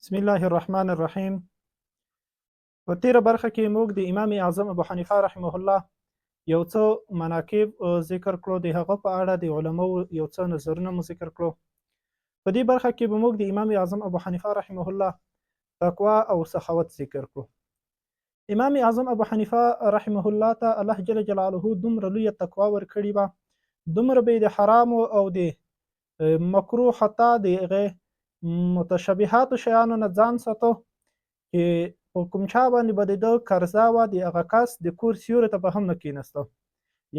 بسم الله الرحمن الرحیم. په تیره برخه کې موږ د امام اعظم ابو حنیفه رحمه الله یو څه مناقب ذکر کړو، د هغه په اړه د علماو یو څه نظرونه مو ذکر کړو. په دې برخه کې به موږ د امام اعظم ابو حنیفه رحمه الله تقوا او سخاوت ذکر کړو. امام اعظم ابو حنیفه رحمه الله ته الله جل جلاله دومره لویه تقوا ورکړې وه، دومره به د حرامو او د مکروه حتی د هغې متشبهاتو شیانو نه ځان ساتو چې په کوم چا باندې به د ده قرضه وه، د هغه کس د کور سیوري ته به هم نه کښېنسته.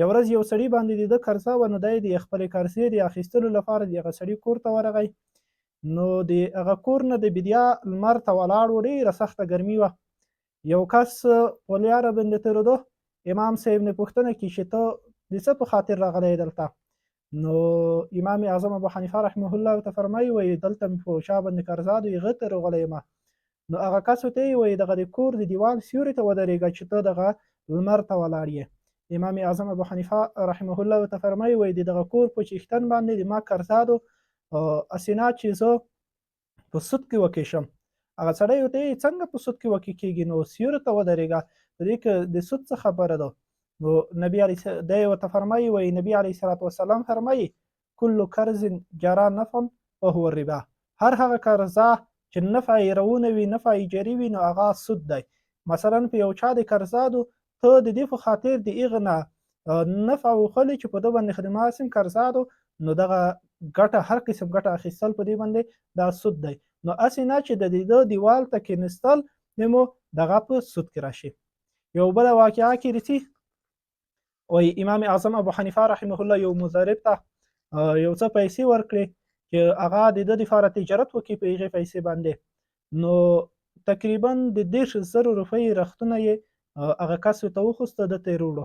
یو ورځ یو سړي باندې د ده قرضه وه، نو دی د خپلې قرضې د اخیستلو لپاره د هغه سړي کور ته ورغی. نو د هغه کور نه د بدیا لمر ته ولاړ و، ډېره سخته ګرمي وه. یو کس په لیاره باندې تېرېدو، امام صاحب نه پوښتنه کوي چې ته د څه په خاطر راغلی دلته؟ نو امام اعظم ابو حنیفه رحمه الله ته فرمایي، وایي دلته مې په چا باندې قرضه ده، هغه ته راغلی یم. نو هغه کس ورته یې وایي دغه د کور د دیوال سیوري ته ودرېږه چې ته دغه لمر ته ولاړ یې. امام اعظم ابو حنیفه رحمه الله ورته فرمایي، وایي د دغه کور په چښتن باندې د ما قرضه ده، اسینا چې زه په سود کې وکې شم. هغه سړی ورته یې څنګه په سود کې وکې کېږي؟ نو سیوري ته ودرېږه، په دې کې د سود څه خبره ده؟ نو نبی علیه دی ورته فرمایي، وایي نبی علیه الصلاة والسلام فرمایي کل قرض جرا نفع فهو الربا، هر هغه قرضه چې نفع یې روونه وي، نفع یې جري وي، نو هغه سود دی. مثلا په یو چا د قرضه دو، ته د دې په خاطر د هغه نه نفع وخلې چې په ده باندې خدمات سم قرضه دو، نو دغه ګټه هر قسم ګټه اخیستل په دې باندې دا سود دی. نو هسې نه چې د دې دیوال ته کښېنستل مو دغه په سود کې راشي. یو بله واقعه کې رسي، وایي امام اعظم ابو حنیفه رحمه الله یو مضارب ته یو څه پیسې ورکړې چې هغه د ده دپاره تجارت وکړي په هغې پیسې باندې. نو تقریبا د 30,000 روپۍ رختونه یې هغه کس ورته وخوسته، ده ته یې راوړو.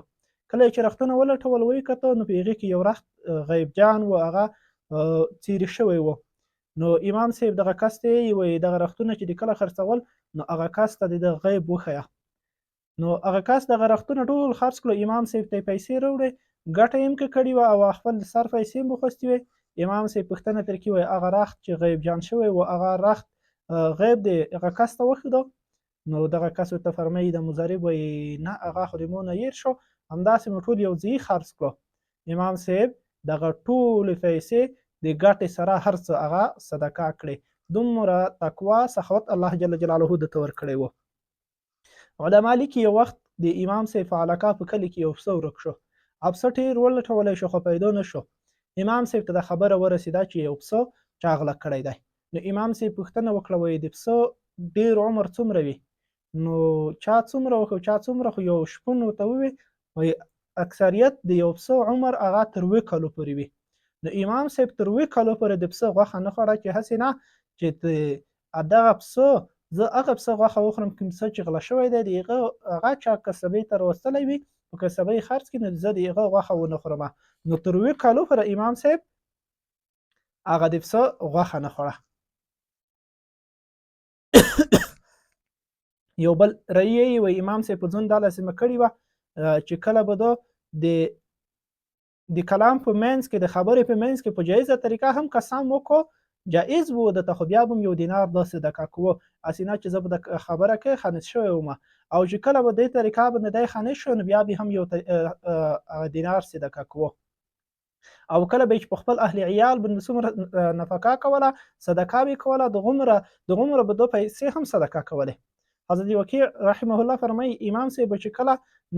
کله یې چې رختونه ولټول ویې کته، نو په هغې کې یو رخت غیب جان و، هغه څیري شوی و. نو امام صاحب دغه کس ته یې وایي دغه رختونه چې د کله خرڅول، نو هغه کس ته د ده غیب وښیه. نو هغه کس دغه رختونه ټول خرڅ کړو، امام صاحب ته یې پیسې راوړې، ګټه یې هم که کړې وه او خپل سر پیسې هم وخوستې وې. امام صاحب پوښتنه ترې کوي، وایي هغه رخت چې غیب جان شوی و، هغه رخت غیب دی هغه کس ته وښودو؟ نو دغه کس ورته فرمایي، د مضارب وایي نه، هغه خو د مو نه هېر شو، همداسې مو ټول یو ځای خرڅ کړو. امام صاحب دغه ټولې پیسې د ګټې سره هر څه هغه صدقه کړې. دومره تقوا سخاوت الله جل جلاله ده ته ورکړی و. علما لیکي یو وخت د امام صاحب په علاقه په کلي کې یو پسه ورک شو. پسه ډېر ولټولی شو خو پیدا نه شو. امام صاحب ته دا خبره ورسېده چې یو پسه چا غلا کړی دی. نو امام صاحب پوښتنه وکړه، وایي د پسه ډېر عمر څومره وي؟ نو چا څومره وکړ چا څومره، خو یو شپون ورته ووی، وایي اکثریت د یو پسه عمر هغه تر 7 کلو پورې وي. نو امام صاحب تر 7 کلو پورې د پسه غوښه نه خوړه چې هسې نه چې دغه پسه زه هغه پسه غوښه وخورم کوم پسه چې غلا شوی دی، د هغه هغه چا کسبۍ ته راوستلی وي په کسبۍ خرڅ کړي، نو زه د هغه غوښه ونه خورم. نو تر 7 کلو پورې امام صاحب هغه د پسه غوښه نه خوړه. یو بل رأیه یې وایي امام صاحب په ځون دا لازمه کړې وه چې کله به ده د کلام په منځ کې د خبرې په منځ کې په جایزه طریقه هم قسم وکړو، جایز وو ده ته، خو بیا به هم یو دینار ده صدقه کوو، هسې نه چې زه به د خبره کې خانس شوی وم. او چې کله به دې طریقه باندې دی خانس شو، نو بیا به هم یو دینار صدقه کوو. او کله به چې په خپل اهل عیال باندې څومره نفقه کوله، صدقه به کوله، دغومره به دوه پیسې هم صدقه کولې. حضرت وکیع رحمه الله فرمایي امام صاحب چې کله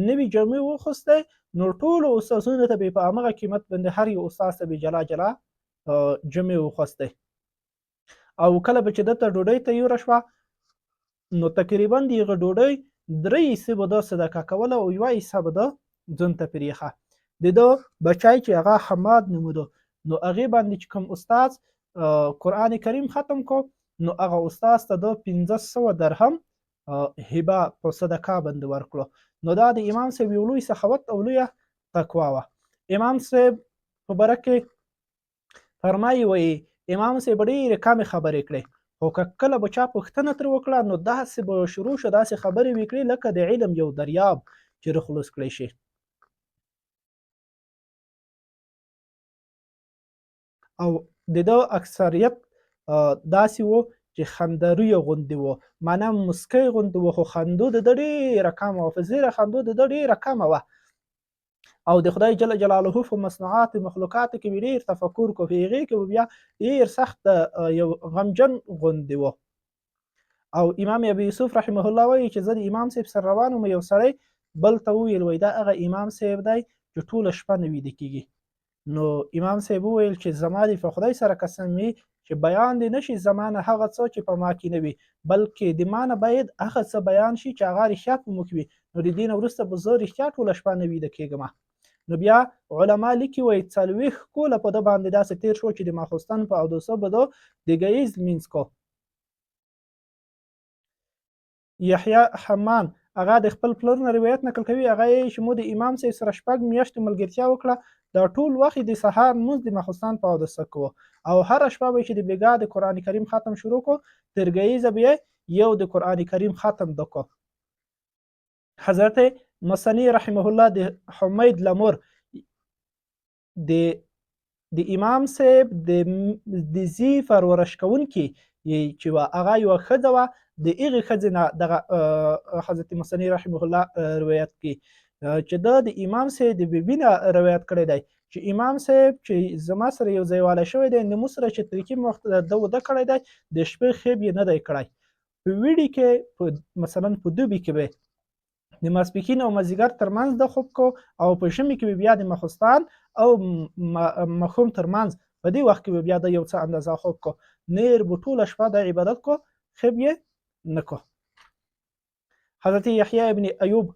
نوې جامې وخوستې، نو ټولو استادونو ته به په همغه قیمت باندې هر یو استاد ته به جلا جلا جامې وخوستې. او کله به چې ده ته ډوډۍ تیاره شوه، نو تقریبا د هغه ډوډۍ 3 حصې به ده صدقه کوله او یوه حصه به ده ځان ته پرېښه. د ده بچی چې هغه حماد نومېده، نو هغې باندې چې کوم استاد قرآن کریم ختم کو، نو هغه استاد ته ده 500 درهم هبه په صدقه باندې ورکړو. نو دا د امام صاحب یو لوی سخاوت او لویه تقوا وه. امام صاحب په باره کې فرمایي، وایي امام صاحب ډېرې کمې خبرې کړې، خو که کله به چا پوښتنه ترې وکړه، نو داسې به شروع شو، داسې خبرې وکړي لکه د علم یو دریاب چې رخلوص کړی شي. او د ده اکثریت داسې و چې خندرویه غوندې و، معنا مسکی غوندې و، خو خندو د ده ډېره کمه وه، فزیره خندو د ده ډېره کمه وه. او د خدای جل جلاله په مصنوعات مخلوقاتو کې به ډېر تفکر کو، په هغې کې به بیا ډېر سخت یو غمجن غوندې و. او امام ابي یوسف رحمه الله وایي چې زه د امام صاحب سره روان وم، یو سړی بل ته وویل، وایي دا هغه امام صاحب دی چې ټوله شپه نه ویده کېږي. نو امام صاحب وویل چې زما دې په خدای سره قسم وي چې بیان دې نشي زما نه هغه څه چې په ما کې نه وي، بلکې د ما نه باید هغه څه بیان شي چې هغه رښتیا په موږ وي. نو د دې نه وروسته به زه رښتیا ټوله شپه نه ویده کېږم. نو بیا علما لیکي وایي 40 کوله په ده باندې داسې تېر شو چې د ماخوستن په اوداسه به ده د ګهیځ لمونځ کو. یحیی حمان هغه د خپل پلار نه روایت نقل کوي، هغه یې چې مو د امام صاحب سره 6 میاشتې ملګرتیا وکړه، دا ټول وخت د سهار لمونځ د ماخوستن په اوداسه کوو او هره شپه به چې د بیګا د قرآن کریم ختم شروع کو، تر ګهیځه به یې یو د قرآن کریم ختم دکو. حضرت مثنی رحمه الله د حمید لمر د د امام صاحب د زی پرورش کوونکي چې وه، هغه یوه ښځه وه، د هغې ښځې نه دغه حضرت مثنی رحمه الله روایت کوي چې ده د امام صاحب د بیبي نه روایت کړی دی چې امام صاحب چې زما سره یو ځای والی شوی دی، نو موږ سره چې تر کوم وخت ده واده کړی دی، د شپې خوب یې نه دی کړی. په ویړي کې په مثلا په دوبي کې به د ماسپښین او مازدیګر ترمنځ د خوب کو او په ژمي کې بیا د ماخوستان او ماښام ترمنځ په دې وخت کې بیا د یو څه اندازه خوب کو. نیر به ټوله شپه د عبادت کو، خوب یې نه کو. حضرت یحیی ابن ایوب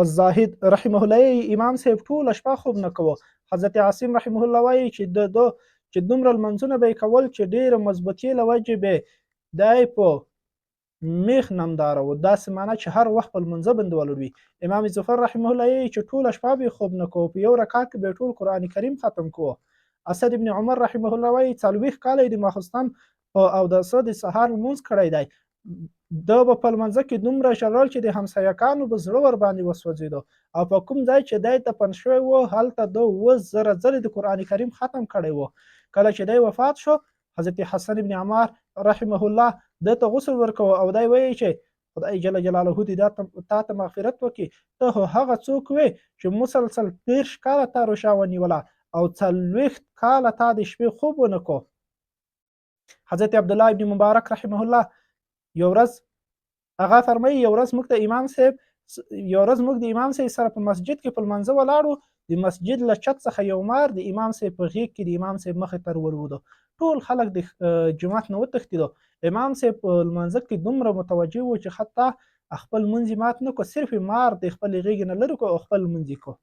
الزاهد رحمه الله امام صاحب ټوله شپه خوب نه کوه. حضرت عاصم رحمه الله وایي چې د ده چې دومره لمونځونه به یې کول چې ډېره مضبوطي له وجې به دی په میخ نمداره و، داسې معنا چې هر وخت په لمونځه باندې ولاړ وي. امام ظفر رحمه الله یې چې ټوله شپه به خوب نه کوه، په یو رکعت کې به ټول قرآن کریم ختم کوه. اسد ابن عمر رحمه الله وایي 40 کاله یې د ماخوستن په اوداسه د سهار لمونځ کړی دی. ده به په لمانځه کې دومره ژړل چې د همسایهکانو به زړه ورباندې وسوځېدو او په کوم ځای چې دی دفن شوی و هلته ده 7000 ځلې د قرآن کریم ختم کړی و. کله چې دی وفات شو، حضرت حسن ابن عمار رحمه الله ده ته غسل ورکوه او دی وایي چې خدای جل جلاله دې تا ته مغفرت وکړي، ته خو هغه څوک وې چې مسلسل 30 کاله تا روژه ونیوله او 40 کاله تا د شپې خوب ونه کو. حضرت عبدالله ابن مبارک رحمه الله یو ورځ هغه فرمایي، یو ورځ موږ ته امام صاحب یو ورځ موږ د امام صاحب سره په مسجد کې په لمانځه ولاړو، د مسجد له چت څخه یو مار د امام صاحب په غېږ کې د امام صاحب مخې ته ورولوېدو. ټول خلک د جومات نه وتښتېدو. امام صاحب په لمانځه کې دومره متوجه و چې حتی خپل لمونځ یې مات نه کړو، صرف یې مار د خپلې غېږې نه لرې کړو او خپل لمونځ یې کړو.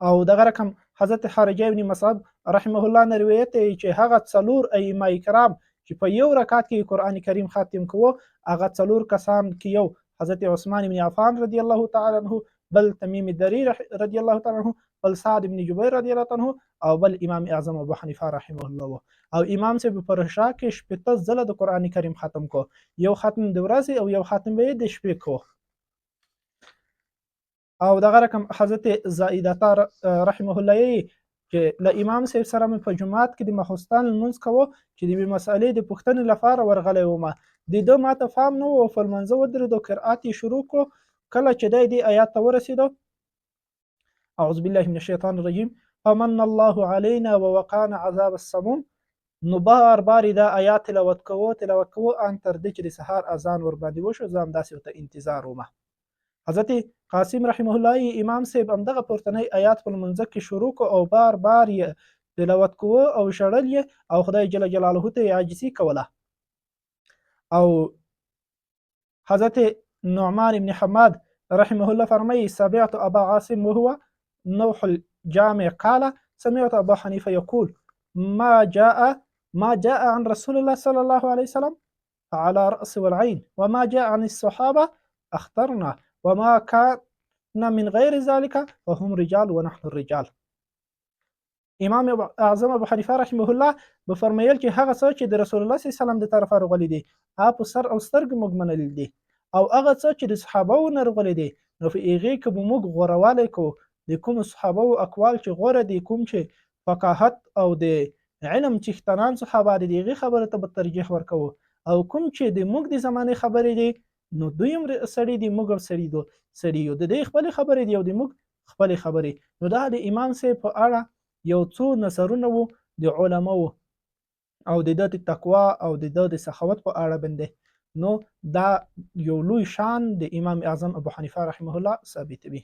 او دغه رقم حضرت خارجه ابن مصعب رحمه الله نه روایت دی چې هغه 4 ائمه کرام چې په یو رکعت کې قرآن کریم ختم کوو، هغه 4 کسان کې یو حضرت عثمان ابن عفان رضی الله تعالی عنه، بل تمیم دری رضی الله تعالی عنه، بل سعد ابن جبیر رضی الله تعالی عنه او بل امام اعظم ابو حنیفه رحمه الله و. او امام صاحب په رشا کې 60 ځله د قرآن کریم ختم کو، یو ختم د ورځې او یو ختم به یې د شپې کو. او دغه رقم حضرت زائدتا رحمه الله یې چې له امام صاحب سره مې په جومات کې د ماخوستن لمونځ کوو چې د یوې مسئلې د پوښتنې لپاره ورغلی وم، د ده ماته فهم نه و، په لمانځه ودرېدو، قرائت یې شروع کړو. کله چې دی دې آیات ته ورسېدو، اعوذ بالله من الشیطان الرجیم فمن الله علینا ووقانا عذاب السموم، نو بار بار یې دا آیات تلاوت کوو تلاوت کوو ان تر دې چې د سهار اذان ورباندې وشو. زه همداسې ورته انتظار وم. حضرت قاسم رحمه الله یې امام صاحب همدغه پورتنی آیات په لمونځه کې شروع کو او بار بار یې تلاوت کوو او ژړل یې او خدای جل جلاله ته یې عاجزي کوله. او حضرت نعمان ابن حماد رحمه الله فرمایي سمعت ابا عاصم وهو نوح الجامع قال سمعت ابا حنیفه يقول ما جاء عن رسول الله صلى الله عليه وسلم فعلى رأس والعين وما جاء عن الصحابة اخترنا وما كان من غير ذلك فهم رجال ونحن الرجال. امام اعظم ابو حنیفه رحمه الله به فرمایل چې هغه څه چې د رسول الله صلی الله علیه وسلم د طرفه راغلي دي هغه په سر او سترګو موږ منلي دي، او هغه څه چې د صحابه وو نه راغلي دي نو په هغې کې به موږ غوره والی کوو. د کومو صحابه وو اقوال چې غوره دي، کوم چې فقاهت او د علم چښتنان صحابه دي، د هغې خبرې ته به ترجیح ورکوو، او کوم چې د موږ د زمانې خبرې دي نو دوی هم سړي دي، موږ هم سړي دو سړي یو، د دوی خپلې خبرې دي او د موږ خپلې خبرې. نو دا د امام صاحب په اړه یو څو نظرونه وو د علماو او د ده د تقوا او د ده د سخاوت په اړه باندې. نو دا یو لوی شان د امام اعظم ابو حنیفه رحمه الله ثابتوي.